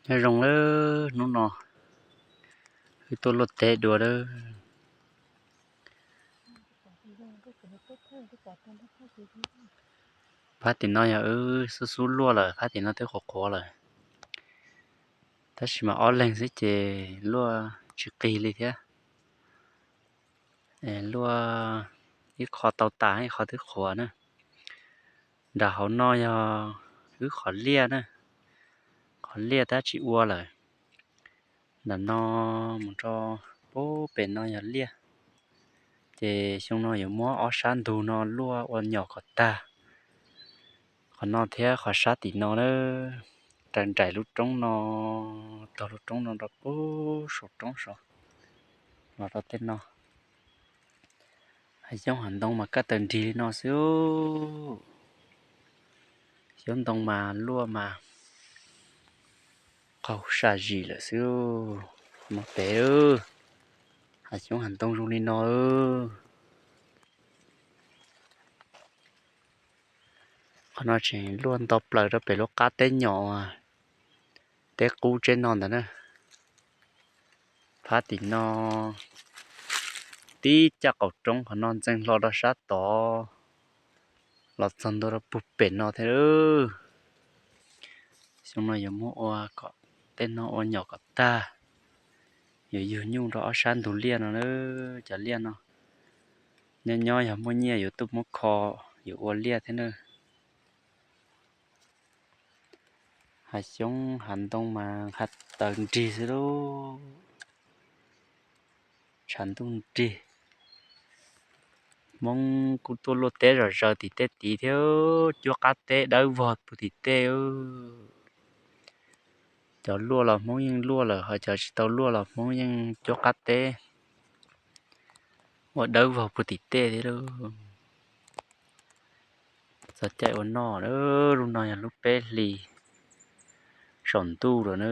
Nyob zoo lawm, hnub no wb tuaj luaj teb dua lawm. Phab tim no yog wb xub xub luaj lawm, phab tim no twb qhuav qhuav lawm. Tab sis mas ob leeg xwb ces luaj tsis qig li thiab. Luaj ib qho tau tas, ib qho twb qhuav na. Nram hauv no yog wb qhov liaj na, qhov liaj tab tsis ua lawm. Nram no mus rau pem no yog liaj. Ces xyoo no yuav muab ob sab ntug no luaj ua nyom kom tag. Qhov no thiab qhov sab tim no na, raws nraim lub roob no, tog lub roob no rau pem saum roob saud los rau tej no. Hav xyoob hav ntoo mas kaj taws nrig li no xwb. Xyoob ntoo mas luaj mas qaug sam zim lawm xwb. Mus pem, hav xyoob hav ntoo zoo li no. Qhov no tseem luaj nto plaws rau pem lub qab teb nyom, teb qub tsev no ntawd na. Phab tim no tib caj qaum roob, qhov no ntxeev hlo rau sab tod los txog ntua rau puag pem no thiab. Xyoo no yuav muab ua kom tej no ua nyom kom tag, yuav yug nyuj rau ob sab ntug liaj no na. Cov liaj no nyob nyob yog muaj nyiaj yuav tuaj muab kho, yuav ua liaj thiab na. Hav xyoob hav ntoo mas kaj taws nrig xwb lauj. Tshav ntuj nrig. Hmoob kuj tuaj luaj teb zom zaws tim tej tid thiab, cuab qab teb dawb vog puag tim tej. Cov luaj los Hmoob yeej luaj lawm, ho cov tsis tau luaj los Hmoob yeej cuab qab teb ua dawb vog puag tim tej thiab lauj. Txog caij ua noj, lub no yog lub peb hlis saum ntuj lawm na,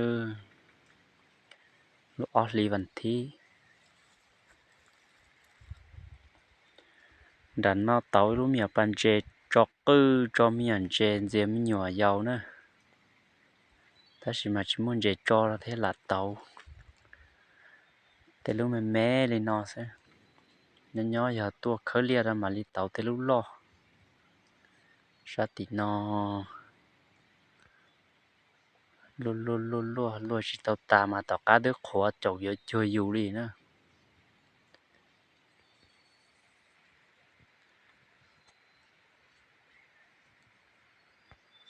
lub ob hlis vas thib. Nram no tauv lub me nyuam pas ntses tso qwj tso me nyuam ntses ntxias me nyuam yaus na, tab sis mas tsis muaj ntses tso thiab lam tauv. Tej lub me me li no xwb, nyob nyob yog tuaj khawb liaj rau mam li tauv tej lub loj. Sab tim no luaj luaj luaj luaj luaj tsis tau tas mas tom qab twb qhuav caum yuav cuag yus li na.